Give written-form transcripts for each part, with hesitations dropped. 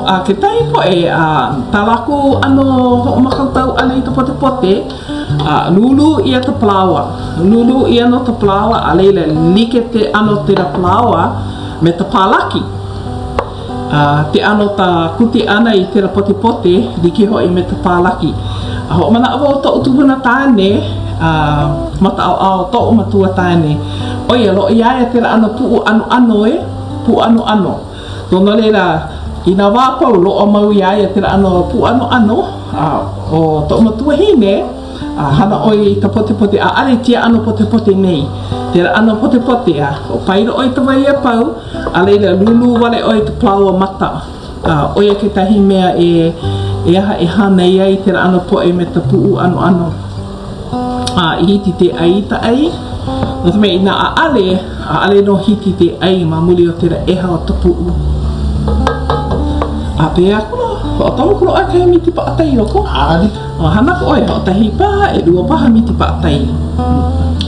A kekahi poʻe, a tā lākou ʻano hoʻomākaukau ʻana i ka potepote, a lūlū ʻia ka palaoa. Lūlū ʻia nō ka palaoa, a laila like ke ʻano o tēlā palaoa me ka pālaki. A ke ʻano ta kuke ʻana i kēlā potepote, like hoʻi me ka pālaki. A hoʻomanaʻo wau toʻu tupuna kāne, a ma ka ʻaoʻao toʻu matua kāne, ʻo ia, loaʻa iā ia kēlā ʻano puʻu ʻanoʻano e, puʻu ʻanoʻano. No no laila, i nā wā a pau, loaʻa mau iā ia kēlā ʻano puʻu ʻanoʻano, a ʻo toʻu matuahine, A hana ʻoe i ka potepote, ʻaʻale tia ʻano potepote nei. Tela ʻano potepote, a hoʻopaila ʻoe i ka wai a pau, a laila lūlū wale ʻoe i ka palaoa mata. A ʻo ia kekahi mea e e aha e hānai ai tela ʻano poʻe me ka puʻu ʻanoʻano. A i hiki ke ʻai i ka ʻai, no ka mea inā ʻaʻale, ʻaʻale nō hiki ke ʻai ma muli o kela ʻeha o ka puʻu. A pēia aku nō, hoʻotomo aku nō ʻoe kahi miti paʻakai i loko. ʻAʻale. O hana aku ʻoe, hoʻokahi paha, ʻelua paha miti paʻakai.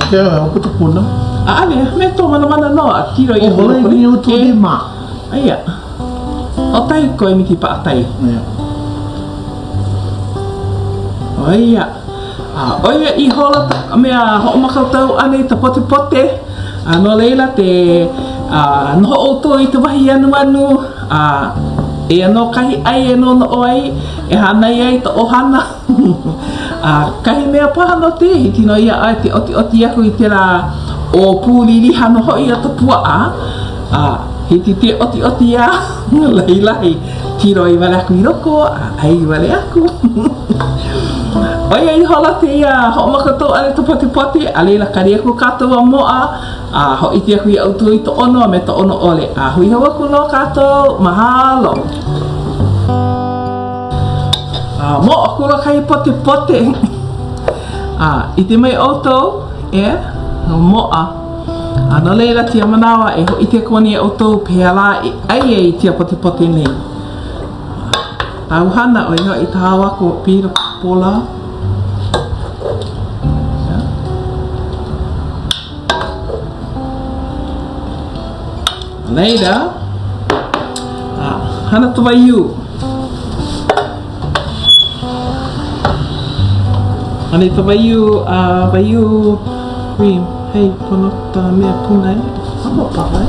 Ke o ka puna. ʻAʻale, me tō manamana nō a tiro i O hole ni o tō lima. Aia. Hoʻokahi koe miti paʻakai. Ia. ʻO ia. A ʻo ia ihola ka mea hoʻomākaukau ʻana i ka potepote. A no laila te a noho ʻoukou i ka wahi anuanu, a eia nō kahi ʻai e noʻonoʻo ai, e hānai ai ka ʻohana. A kahi mea paha no te hiki nō iā ʻoe ke ʻotiʻoti aku i kēlā ʻōpū liliha nō hoʻi o ka puaʻa, a hiki ke ʻotiʻoti iā lahilahi, kiloi wale aku i loko a ʻai wale aku. ʻO ia ihola kēia hoʻomākaukau ʻana i ka potepote, a laila kali aku kākou a moʻa, a hōʻike aku iā ʻoukou i ka ʻono a me ka ʻono ʻole. A hui hou aku nō kākou. Mahalo! A moʻa akula kahi potepote. A ʻike mai ʻoukou, e, moʻa. A no laila kēia manawa e hōʻike aku ana iā ʻoukou pehea lā e ʻai ai i kēia potepote nei. Tāu hana ʻo ia hoʻi ka hao aku o Peter Pola. Later, uh, hana ka waiū. Hana i ka waiū, uh, waiū cream. Hey, pono ka mea puna e. Pono paha e.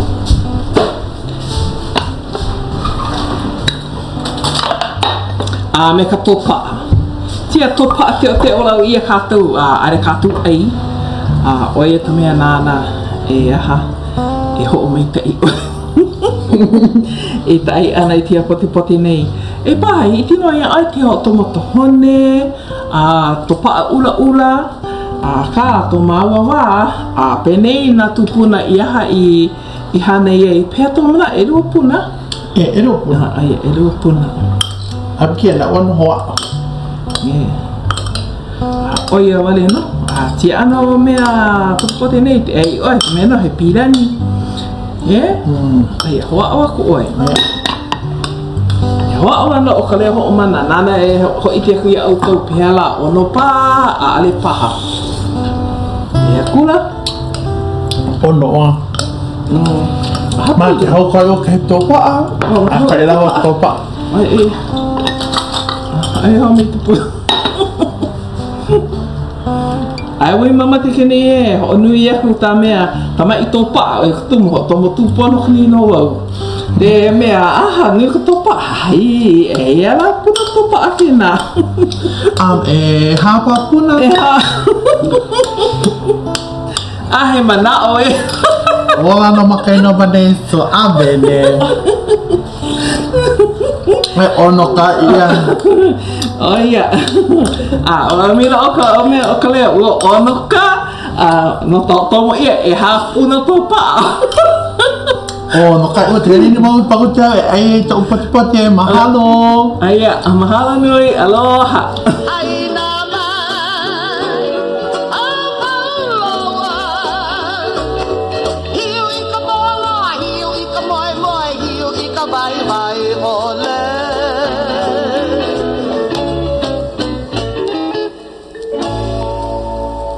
A me ka tōpaʻa. Tia tōpaʻa teʻoteʻo lau ʻia kātou a ʻaʻole kātou ʻai. A ʻo ia ka mea nāna e aha e hoʻomaikaʻi ʻoe i ka ʻai ʻana i kēia potepote nei. E paha, hiki nō iā ʻoe ke hoʻotomo ka hone a tōpaʻa ʻulaʻula, akā to māua wā, a penei nā tūpuna i aha i I hānai ai, pehea tō manaʻo, ʻelua puna? E, ʻelua puna. Aia, ʻelua puna. A kia na ua noho aʻo. Yeah. A ʻo ia wale nō. A tia ʻano mea potepote nei, te ʻai ʻoe, ka mea nō he pīlani. Yeah? Mm. Aia, hoʻāʻo aku ʻoe. Yeah. E hoʻāʻo ana ʻo Ka Leo Hoʻomana, nāna e hōʻike aku iā ʻoukou pehea lā, ʻono paha, ʻaʻole paha. E akula. ʻOno ʻoa. Ma ke hau kai o ke tōpaʻa, a ka e lawa tōpaʻa. Ai, ai. Ai, hao me te puna. Ai, ui mama te kene e, hoʻonui aku tā mea, ka maʻi tōpaʻa, ʻo ka tumu, hoʻotomo tūpono kini nō wau. Te mea, aha, nui ka tōpaʻa, ai, eia la puna tōpaʻa kēnā. Um, e hāpā puna. E hā. A he manaʻo e. Ola no makaino bane so abele. Me ono ka ia. O ia. A o mila o ka o mea o ka leo ua ono ka a no to tomo ia e ha puna to pa. O no ka ua te ni mau paku te ai ai to potepote mahalo. Aia mahalo nui aloha. Hiu i ka moana, hiu i ka moemoe, hiu i ka waiwai ʻole.